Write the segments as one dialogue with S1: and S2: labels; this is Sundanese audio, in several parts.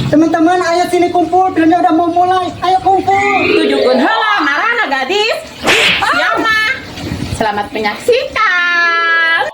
S1: Teman-teman, ayo sini kumpul, filmnya udah mau mulai. Ayo kumpul.
S2: Tujukeun heula marana gadis. Siapa? Selamat menyaksikan.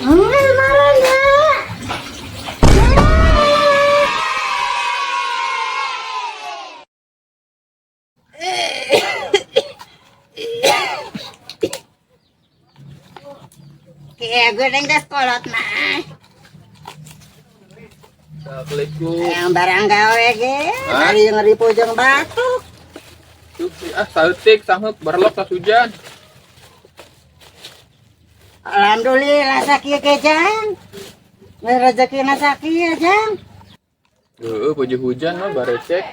S1: Marana.
S3: Kayak gue neng kolot mah.
S4: Assalamualaikum.
S3: Yang barang gawe ge,
S4: Hah?
S3: hari ngeri pujung batuk.
S4: Ah, saeutik sanghek barelok tas hujan.
S3: Alhamdulillah sakieu ge jang. Rezeki na sakieu jang.
S4: Heeh, baju hujan mah barecek.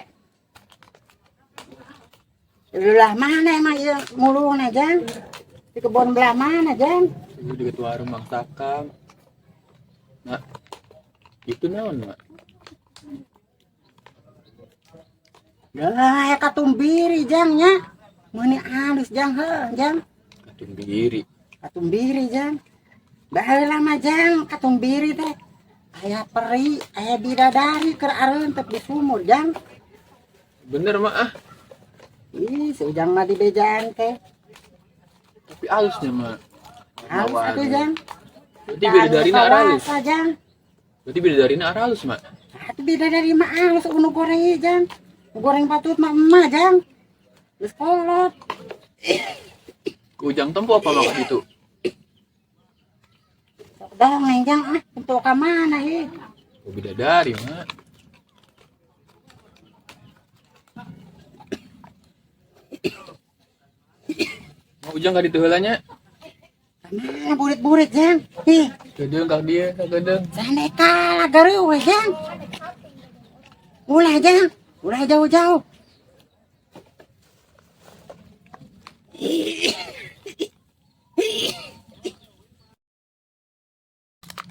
S3: Belah mana emang ieu mulungna jang? Di kebun belah mana jang?
S4: Ieu di warung Mang Sakam. Nah, itu naon, Mak?
S3: Lah ya katumbiri jang nya. Meuni alus jang heuh jang.
S4: Katumbiri.
S3: Katumbiri jang. Baheula mah jang katumbiri teh. Aya peri, aya bidadari keur areunteup di sumur jang.
S4: Bener, Mak ah.
S3: Ih, si Ujang mah di bejaan teh.
S4: Tapi alusnya, Mak.
S3: Halus atuh jang.
S4: Berarti bidadarina aralus.
S3: Kawasa, jang.
S4: Berarti bidadarina aralus, Mak.
S3: Atuh bidadari mah alus unu goreng ieu, jang. Nu goreng patut mah emak jang. Geus kolot.
S4: Ku Ujang tempo apa Mak itu?
S3: Sok dongeng jang ah, untuk ka mana ieu?
S4: Oh, bidadari, Mak. Mau Ujang ka ditu heula nya?
S3: Mana burit-burit jang. Ih,
S4: Geudeung ka dieu, ka geudeung.
S3: saneka lah gareuweuh jang. Ulah jang, ulah jauh-jauh.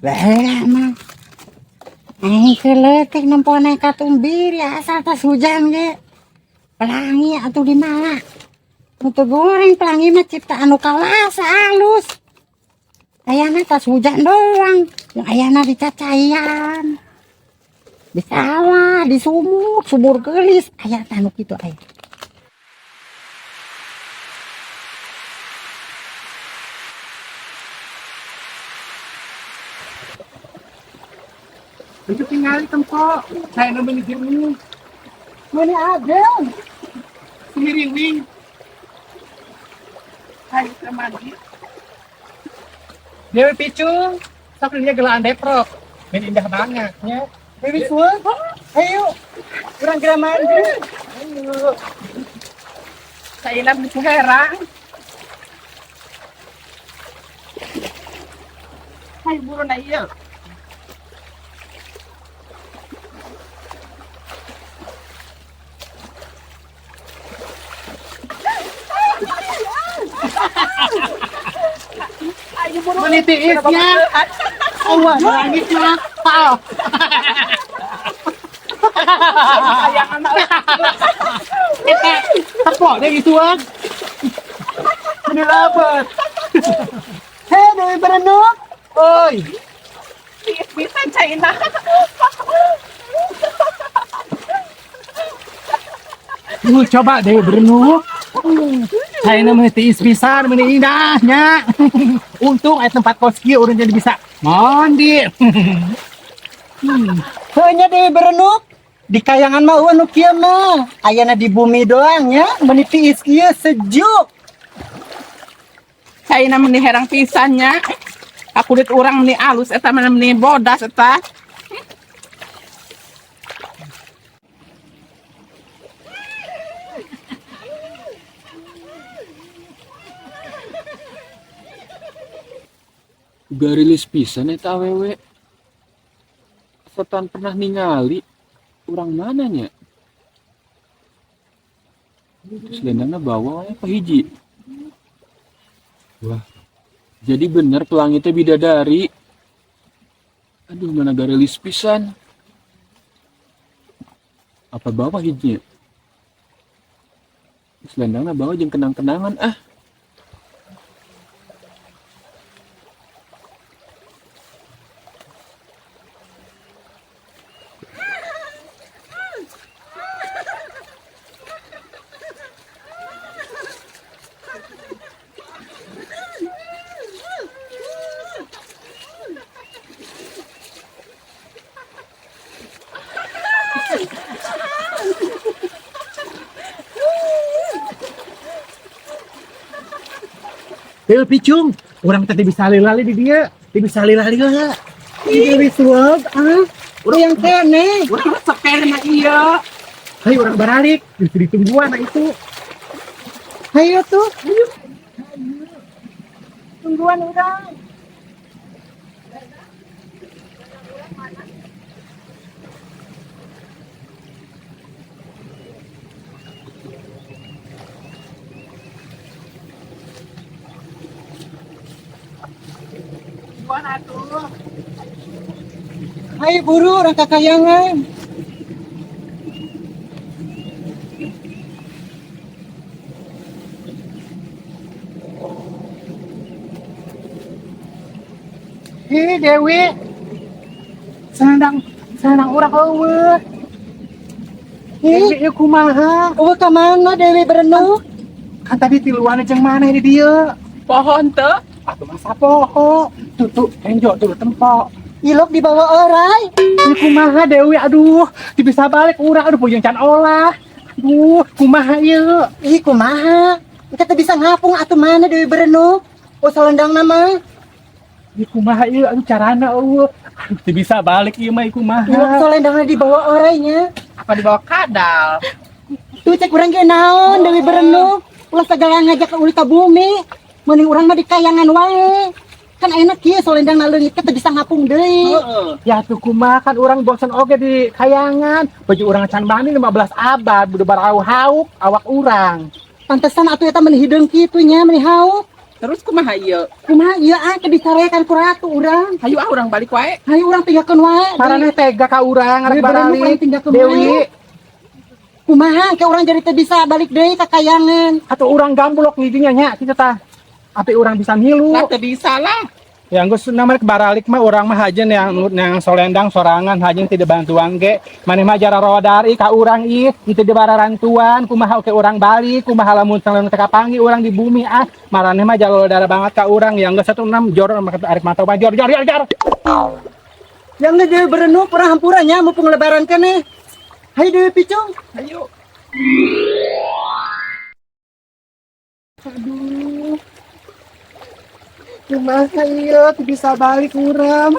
S3: Baheula mah. Aing keur leutik nempo katumbiri asal tas hujan ge. Pelangi atuh di mana? Nu teu goreng pelangi mah ciptaan nu kawasa halus. Ayana tas hujan doang. Yang ayana dicacayan. Di sawah, di sumur, sumur gelis. Aya tanu kitu aya.
S5: Itu tinggal tempo. Saya nemuin jernih.
S1: Mana ageng?
S5: Siriwing. Hai mandi. Dewi Picung, sok dia gelaan deprok. Ben indah banget ya.
S1: Dewi Suwun, ayo. Kurang-kurang mandi.
S5: Ayo. Saya nak buku herang.
S2: Hai buru na ieu.
S5: Menitiisnya. Allah, nangis mah. Pao. Eta, tepok deh gituan. Ini lapar.
S1: Hei, Dewi Berenung.
S5: Oi.
S2: Bisa China.
S5: Lu coba deh berenung. Saya mah tiis pisan meuni indah nya. Untung aya tempat kos kieu urang jadi bisa mandi.
S1: Heuh nya Dewi Berenuk. Di kayangan mah euweuh nu kieu mah. Ayana di bumi doang nya, meuni tiis kieu sejuk.
S2: Caina meni herang pisan nya. Kulit urang meni alus eta mah meni bodas eta.
S4: Garilis pisan eta awewe. Setan pernah ningali urang mana nya? Terus lendangna bawa apa hiji? Wah, jadi bener pelangi teh bidadari. Aduh, mana garilis pisan. Apa bawa hijinya? Terus lendangna bawa jeung kenang-kenangan ah.
S5: Dewi Picung, urang teh bisa lali di dia, teu bisa lila-lila.
S1: Ih, Dewi suap ah. Urang keneh.
S2: Urang resep kena ieu.
S5: Hayu urang baralik, geus ditungguan nah itu.
S1: Hayu tuh. Hayu. Tungguan urang.
S2: Tungguan atuh.
S1: Hayu buru urang ka kayangan.
S5: Ih, Dewi. Selendang selendang urang euweuh.
S1: Ih,
S5: Dewi ieu kumaha?
S1: euweuh ka mana Dewi Berenuk?
S5: Kan tadi tiluan jeung maneh di dieu.
S2: Pohon teu.
S5: Atuh masa poho. Tuh tuh, enjo tuh tempo.
S1: Ilok dibawa orai.
S5: Ieu kumaha Dewi, aduh, teu bisa balik urang, aduh puyeng can olah. Aduh, kumaha ieu?
S1: Ih, kumaha? Engke teu bisa ngapung atuh mana Dewi Berenuk? Oh, selendang mah.
S5: Ieu kumaha ieu, aduh carana euweuh. Aduh, teu bisa balik ieu mah ieu kumaha.
S1: Ilok selendangna dibawa orainya.
S2: Apa dibawa kadal?
S1: Tuh cek urang ge naon Dewi Berenuk. Ulah sagala ngajak ka ulit ka bumi. Mending urang mah di kayangan wae. Kan enak kieu selendang leungit teu bisa ngapung deui.
S2: Heeh.
S5: Ya tuh kumaha kan urang bosan oge di kayangan. Baju urang can bani 15 abad, udah barau hauk awak urang.
S1: Pantesan atuh eta meuni hideung kitu nya, meuni hauk.
S2: Terus kumaha ieu?
S1: Kumaha ieu ah ke dicarekan ku ratu urang.
S2: Hayu ah urang balik wae.
S1: Hayu urang tinggalkeun wae.
S5: Maraneh tega ka urang arek
S1: Dewi Berenuk urang
S5: baralik.
S1: tinggalkeun
S5: Dewi,
S1: wae. Kumaha ke urang jadi teu bisa balik deui ka kayangan.
S5: atau urang gamblok ngidinya nya kitu tah. Api urang bisa ngilu.
S2: Lah teu bisa lah.
S5: Ya geus namanya baralik mah urang mah hajen yang solendang sorangan hajen tidak bantuan ge. Maneh mah jara rodari ka urang ih, teu dibararantuan kumaha oke urang balik, kumaha lamun salon teh kapanggih urang di bumi ah. Maraneh mah jara darah banget ka urang yang geus 16 jor arek mantau mah jor jor jor jor.
S1: Yang Dewi Berenuk urang hampura nya mumpung lebaran keneh. Hayu Dewi Picung.
S2: Hayu.
S5: Aduh. Kumaha ieu teu bisa balik urang.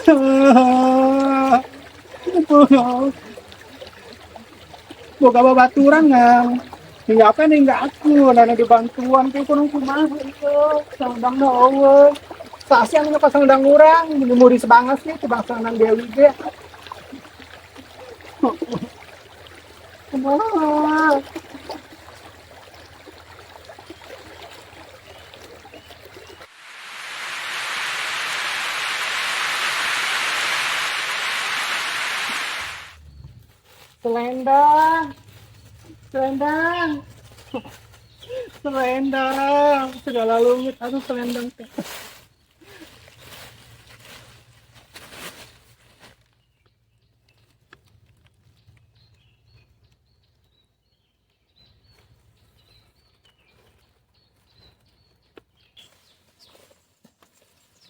S5: Boga babaturan ngang. Hingga apa nih nggak aku, nana dibantuan ku kurang kumaha ieu. Sangdang na eueuh. Saksi anu ka sangdang urang, muris banget sih teu bangsa nang Dewi ge. Kumaha? Selendang. Selendang. Selendang. Segala lumit aduh selendang teh.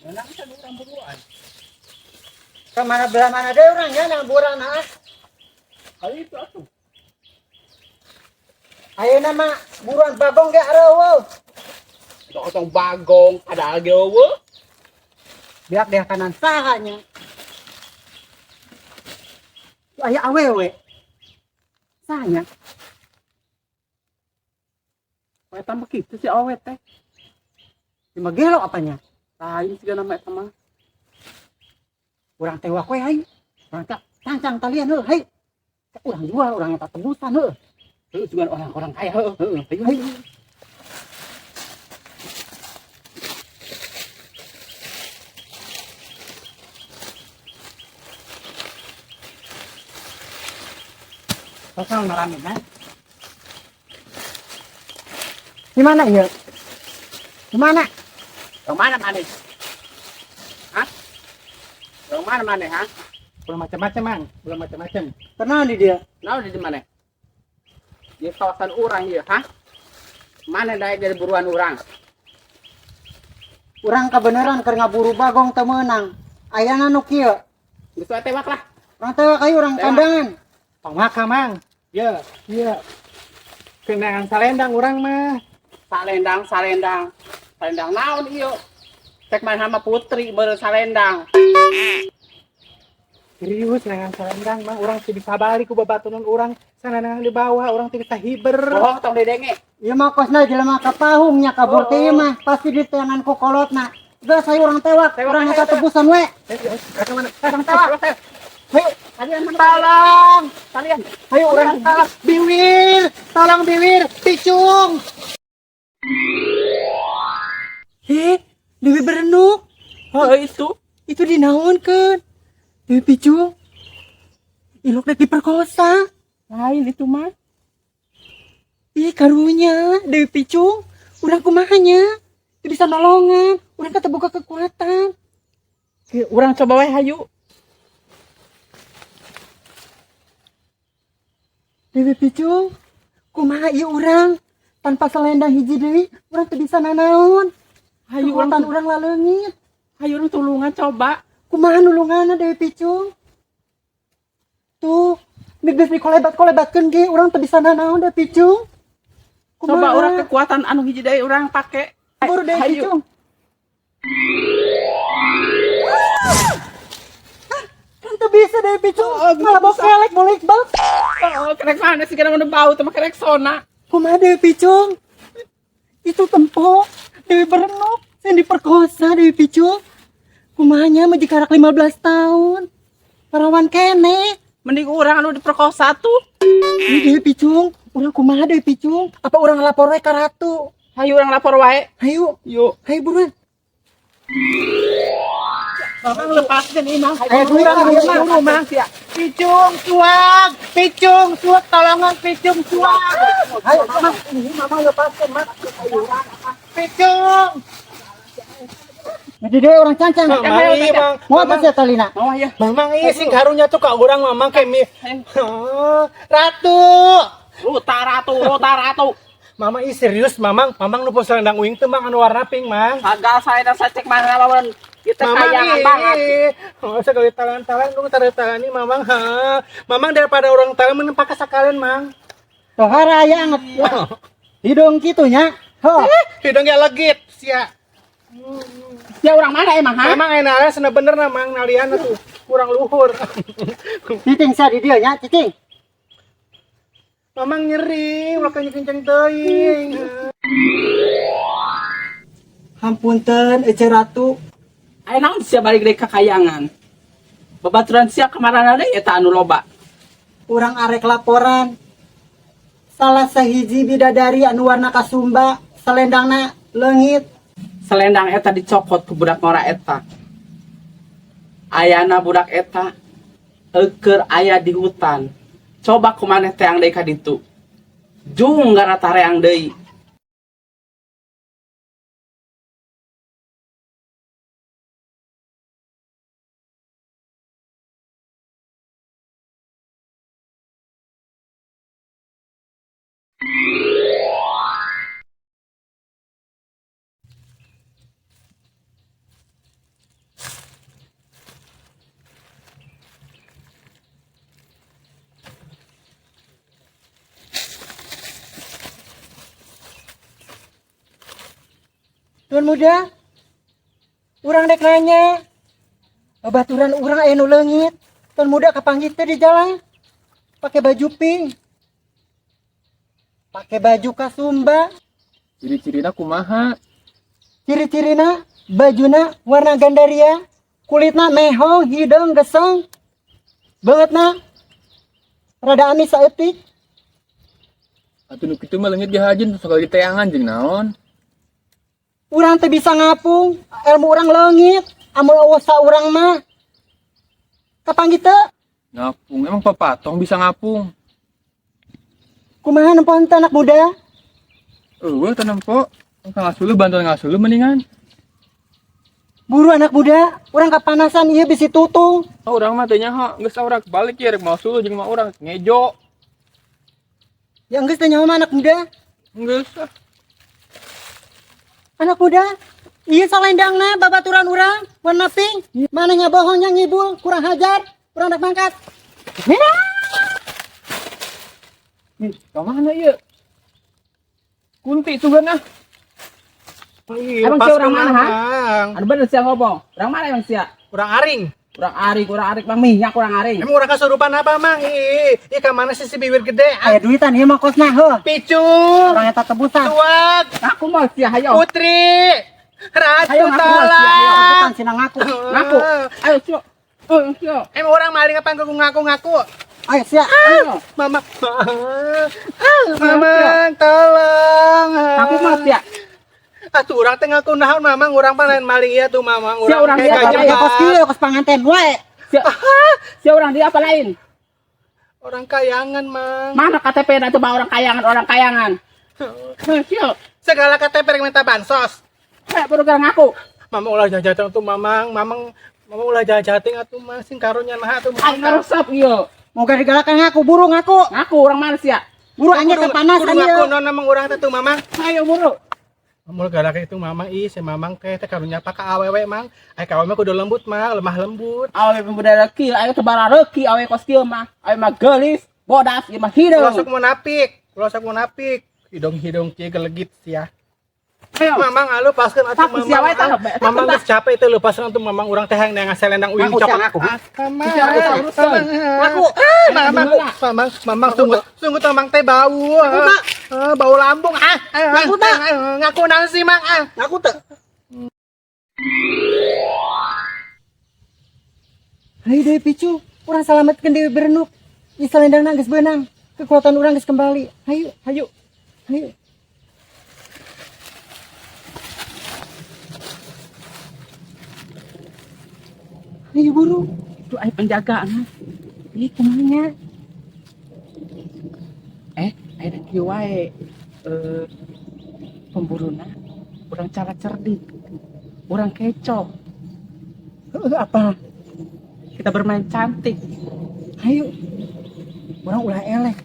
S5: Menang kan urang buruan.
S1: Ke mana belah mana deh urang ya nang buruan ah.
S5: Kali itu atuh.
S1: Ayeuna mah buruan bagong ge areueuh.
S2: Tong bagong ada ge eueuh.
S1: Biak dia kanan saha nya. Aya awewe. Sahanya.
S2: Eta mah kitu si awe teh.
S1: Cuma gelo apanya?
S2: Lain siga nama eta mah.
S1: Urang tewak we hayu. Urang tak cancang talian heuh hayu. Urang jual urang eta tebusan heuh.
S2: Heuh juga orang-orang kaya heuh.
S1: Heeh, hayu hayu. Pasang marami na. Gimana ya? Gimana?
S2: Yang mana mana? Hah? Yang mana mana ha?
S5: Belum macam-macam, Mang. Belum macam-macam.
S1: Pernah di dia.
S2: Nah, di mana? Di kawasan urang ieu, ha? Mana daek dari buruan urang?
S1: Urang kebenaran keur ngaburu bagong teu meunang. Ayana nu kieu.
S2: Geus we tewak lah.
S1: Urang tewak ayo urang
S2: Tewak.
S1: kandangan.
S5: Tong maka, Mang. Ya, iya. Kenangan salendang urang mah.
S2: Salendang, salendang. Salendang naon ieu? Cek mana sama putri meureun salendang.
S5: Serius nengan salendang mah urang teu bisa balik ku babaturan urang sana di bawah urang teu bisa hiber.
S2: Bohong tong didenge.
S1: Ieu mah kosna jelema kapahung nya kabur teh ieu mah pasti diteangan ku kolotna. Geus hayu urang tewak,
S2: Tewak,
S1: urang
S2: ayo,
S1: eta
S2: tewak.
S1: tebusan we.
S5: Mana?
S1: Urang tewak. Hayu,
S2: Kalian mana?
S5: Tolong,
S2: Kalian.
S5: ayo urang tolong biwir, tolong biwir, picung.
S1: Eh, Dewi berenuk.
S2: Heuh itu.
S1: Itu dinaonkeun? Dewi Picung. Ilok dek diperkosa.
S2: Lain itu mah.
S1: Ih, karunya Dewi Picung. Urang kumaha nya? Teu bisa nolongan. Urang kata boga kekuatan.
S2: Urang coba we hayu.
S1: Dewi Picung, kumaha ieu urang? Tanpa selendang hiji deui, urang teu bisa nanaon.
S2: Hayu urang
S1: Kekuatan urang laleungit.
S2: Hayu urang tulungan coba.
S1: Kumaha nulunganna Dewi Picung? Tuh, geus dikolebat-kolebatkeun ge urang teu bisa nanaon Dewi Picung.
S2: Coba urang kekuatan anu hiji deui urang pake.
S1: Buru Dewi
S2: Hayu.
S1: Picung. Hah, kan teu bisa Dewi Picung.
S2: Oh,
S1: Malah bau kelek boleh Iqbal.
S2: Oh, kerek mana sih kana mana bau teh mah kerek sona.
S1: Kumaha Dewi Picung? Itu tempo Dewi Berenuk yang diperkosa Dewi Picung. Kumahanya mah jikarak 15 tahun. Parawan kene.
S2: Mending urang anu diperkosa tuh.
S1: Ini Dewi Picung, urang kumaha Dewi Picung? Apa urang lapor we ka ratu?
S2: Hayu urang lapor wae.
S1: Hayu,
S2: Yuk.
S1: hayu buruan.
S2: Mamang lepaskeun ieu mang.
S1: Ayo
S5: Urang
S1: buruan,
S5: buru
S1: buruan.
S5: mang. Picung cuak, picung cuak, tolongan picung cuak.
S1: Hayu, mamang, ini mamang lepaskeun, Mak.
S5: Picung.
S1: Jadi dia orang cancang.
S5: Mamang iya, Mang.
S1: Mau apa sih Talina?
S2: Mau ya.
S5: Mamang iya sing karunya tuh ka urang mamang kayak mi. Oh, Ratu.
S2: Ruta ratu, ruta ratu.
S5: Mama ih serius mamang, mamang nu selendang uing teh mang anu warna pink mang.
S2: Sagal saya dan saya cek mana lawan. Kita
S5: Mamang
S2: kayangan banget.
S5: ih, oh, sekali talan-talan dong tarik talan ini mamang ha. Mamang daripada orang talan mending pakai sekalian mang.
S1: Tohara aya anget. Hidung kitu nya. Ho.
S5: Hidungnya legit sia.
S2: Ya orang mana emang ha?
S5: Memang enaknya sana bener nah mang nalian tuh kurang luhur.
S1: Cicing sia di dieu nya, cicing.
S5: Mamang nyeri, ulah kenceng teuing.
S1: Hampunten Ece Ratu.
S2: Aya naon sia balik deui ka kayangan. Babaturan sia kamarana deui eta anu loba.
S1: Urang arek laporan. Salah sahiji bidadari anu warna kasumba, selendangna leungit.
S2: Selendang eta dicokot ku budak ngora eta. Ayana budak eta eueur aya di hutan. Coba ku maneh teang deui ka ditu. Jung gara tareang deui.
S1: Tuan muda, urang dek nanya. Babaturan urang aya nu leungit. Tuan muda kapanggih teh di jalan. Pakai baju pink. Pakai baju kasumba.
S4: Ciri-cirina kumaha?
S1: Ciri-cirina bajuna warna gandaria, kulitna mehong, hideung, geseng. Beungeutna rada amis saeutik.
S4: Atuh nu kitu mah leungit ge hajen sok diteangan jeung naon?
S1: Urang teh bisa ngapung, ilmu urang leungit, amun euweuh urang mah. Kapanggih teu?
S4: Ngapung, emang papatong bisa ngapung?
S1: Kumaha nempo henteu anak muda?
S4: Euweuh teu nempo. Kang Ngasulu bantuan Ngasulu mendingan.
S1: Buru anak muda, urang kapanasan ieu bisi tutung.
S4: Oh, urang mah teu nyaho, geus urang balik ya rek mau suluh jeung mah urang ngejo.
S1: Ya geus teu nyaho mah anak muda.
S4: Geus ah.
S1: Anak muda, ieu salendangna babaturan urang warna pink. Mana nya bohongnya ngibul, kurang hajar, urang rek mangkat.
S4: Ih, ka mana ieu? Kunti sugan ah.
S2: Emang sia orang mana, ha? Anu bener sia ngomong. Orang mana emang sia?
S5: Urang aring.
S2: Urang aring, bang minyak urang aring.
S5: Emang urang kasurupan apa, Mang? Ih, ih, ka mana sih si bibir gede?
S1: Aya duitan ieu mah kosna heuh.
S5: Picung,
S1: Urang eta tebusan.
S5: Tuak,
S2: Aku mau sia hayo.
S5: Putri, Ratu
S2: Ayo, ngaku, Mas, ya, ayo.
S5: Tolak.
S1: Tebusan sina ngaku.
S2: Ngaku. Ayo sia. Eh, sia.
S5: Emang orang maling apa ngaku-ngaku?
S1: Ayo sia.
S2: Ayo.
S5: Mama, Mama, tolong.
S2: Aku mau sia.
S5: Atuh urang teh ngaku naon, Mamang, urang mah lain maling ieu tuh, Mamang.
S2: Sia urang
S5: kayak
S2: dia,
S5: gajah.
S1: Ayo kos kieu kos panganten wae.
S2: Sia. Sia orang dia apa lain?
S5: Orang kayangan, Mang.
S2: Mana KTP na itu mah orang kayangan, orang kayangan. Heh, sia.
S5: Segala KTP rek minta bansos.
S2: Kayak baru gara ngaku.
S5: Mama ulah jahat tuh, Mamang. Mamang, Mama ulah jahat atuh, Mang. Sing karunya nah atuh.
S2: Aing ngarusap ieu.
S1: Moga digalakan ngaku, buru ngaku.
S2: Ngaku orang mana sia?
S1: Buru anjir kepanasan
S5: Kudu ngaku
S1: ieu.
S5: non emang urang teh tuh, Mamang.
S2: Ayo buru.
S5: Mun galak itu Mamang, ih si Mamang teh teh karunya apa ka awewe, Mang. Ai ka awewe mah kudu lembut, Mang, lemah lembut.
S2: Awe pemuda reki, ayo tebara reki, awe kos kieu mah. Awe mah geulis, bodas, ieu mah hideung.
S5: Ulah sok munafik, ulah sok munafik. Hidung-hidung kieu gelegit sia.
S2: Ayo.
S5: Mamang alu paskeun atuh
S2: Tapi
S5: Mamang.
S2: sia wae tah,
S5: Mamang geus capek itu lepaskeun atuh Mamang, urang teh hayang neangan selendang uing
S1: Ngaku sia
S5: cokot.
S1: ngaku.
S5: Mamang,
S2: Sia wae tah urusan.
S1: Ngaku.
S5: Ah, Mamang, Mamang, Mamang sungguh, sungguh Mamang teh bau.
S1: Ngaku tak?
S5: Ah, bau lambung ah. Ah,
S1: Ngaku tak?
S5: ah, Ngaku naon sih, Mang? Ah.
S1: Ngaku teu. Hai Dewi Picu, urang selamatkan Dewi Berenuk. Ieu salendangna geus beunang. Kekuatan urang geus kembali. Hayu, hayu. Hayu. Hayu buru.
S2: Itu ayo penjagaan.
S1: Ih, kumanya?
S2: Eh, ayo kieu wae. Eh, pemburuna urang cara cerdik. Urang kecoh.
S1: Heuh, apa?
S2: Kita bermain cantik.
S1: Hayu. Urang ulah eleh.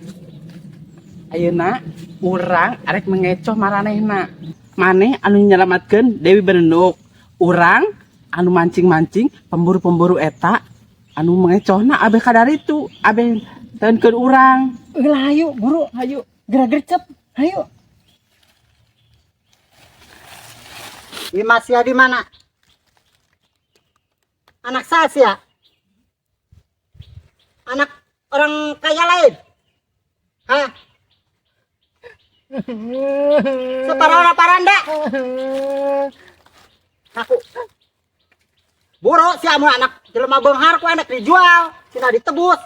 S2: Ayeuna urang arek mengecoh maranehna. Maneh anu nyelamatkeun Dewi Berenuk. Urang anu mancing-mancing pemburu-pemburu eta anu mengecohna abe kadaritu, abe teunkeun urang.
S1: Ulah hayu, buru.
S2: Hayu.
S1: Gerak gercep. Hayu. Dimas ya di mana? Anak saya ya? Anak orang kaya lain? Hah? Separah paranda? Aku. Buru si amun anak jelema beunghar ku anak dijual, cina ditebus.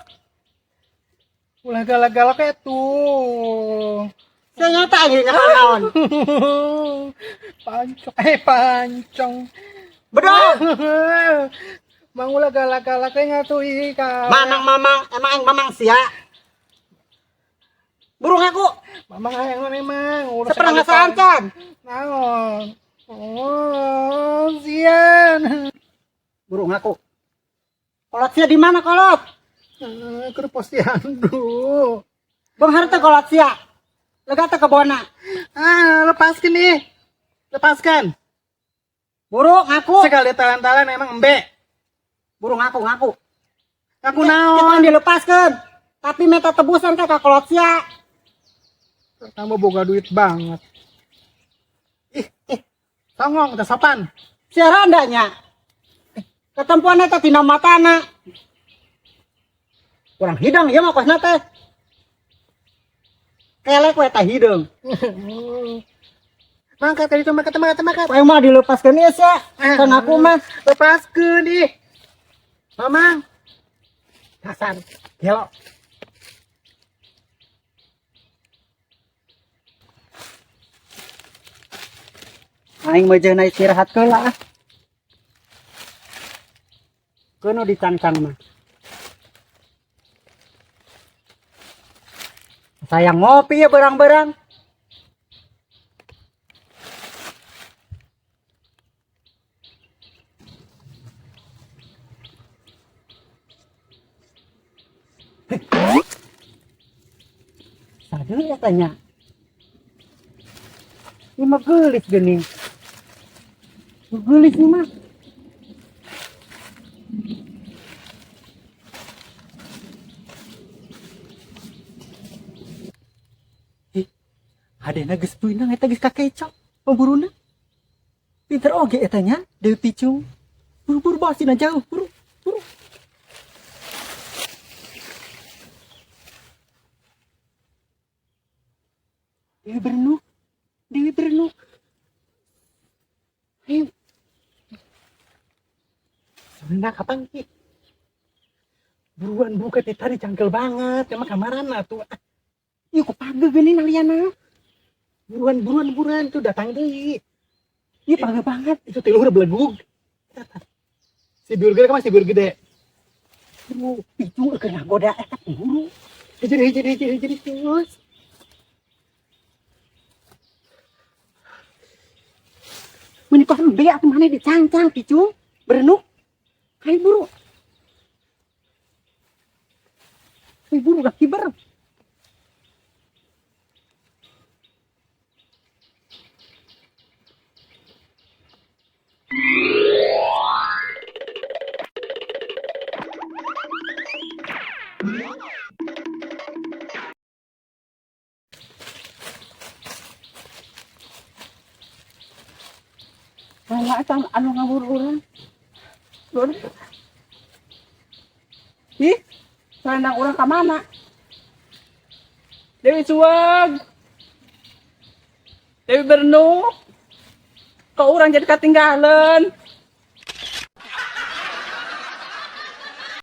S5: Ulah galak-galak atuh.
S1: Sia nyata aja naon.
S5: Pancong, eh pancong.
S1: Bedong.
S5: Mang ulah galak-galak teh ngatuh ih ka.
S1: Mamang mamang emang aing mamang sia. Burung aku
S5: Mamang hayang naon emang. Urus
S1: seperang
S5: sekali
S1: ngasaan.
S5: Naon? Oh, sian.
S1: Burung aku. Kolot sia di mana kolot?
S5: Eh, Keur posyandu.
S1: Beunghar teh kolot sia. Lega teh kebona.
S5: Ah, lepaskan nih. Lepaskan.
S1: Burung ngaku.
S5: Sekali talan-talan emang embe.
S1: Burung ngaku ngaku.
S5: Aku
S1: Kita
S5: naon?
S1: dilepaskan. Tapi minta tebusan ke kolot sia.
S5: Tambah boga duit banget. Ih, ih. Songong teu sopan.
S1: Sia randa nya. Ketempuan eta tina matana. Kurang hidang ieu mah kosna teh. Kelek we teh hideung.
S5: Mangkat ka ditu, mangkat, mangkat, mangkat.
S1: Aing mah dilepaskeun ieu sia. Kan aku mah
S5: Lepaskeun ih. Mamang. Dasar gelo.
S1: Aing mah jeung istirahat heula ah. Keun nu dicancang mah. Sayang ngopi ya berang-berang. Sadu ya tanya. Ini mah geulis geuning. Geulis nih mah. Ih, hadena geus beunang eta geus kakecok pemburuna. Pinter oge eta nya Dewi Picung. Buru-buru basina jauh, buru, buru. Dewi Berenuk, Dewi Berenuk. Ayo.
S5: Sebenarnya kapan Ki? Buruan buka teh tadi cangkel banget. Emang kamaran lah tuh.
S1: Ih, kok page geuning aliana.
S5: Buruan, buruan, buruan tuh datang deui.
S1: Ih, page banget.
S5: Itu tilu udah belegug. Si biur gede kemana si biur gede?
S1: Buru, Picung keur ngagoda eta pemburu.
S5: Hiji, hiji, hiji, hiji, terus.
S1: Meuni kos embe atuh maneh dicangcang Picung, Berenuk. Ayo buru. Ayo buru gak kiber.
S2: Wala eta anu ngabur urang. Lur. Ih, selendang urang ka mana? Dewi Suweg. Dewi Berenuk. Kok urang jadi ketinggalan?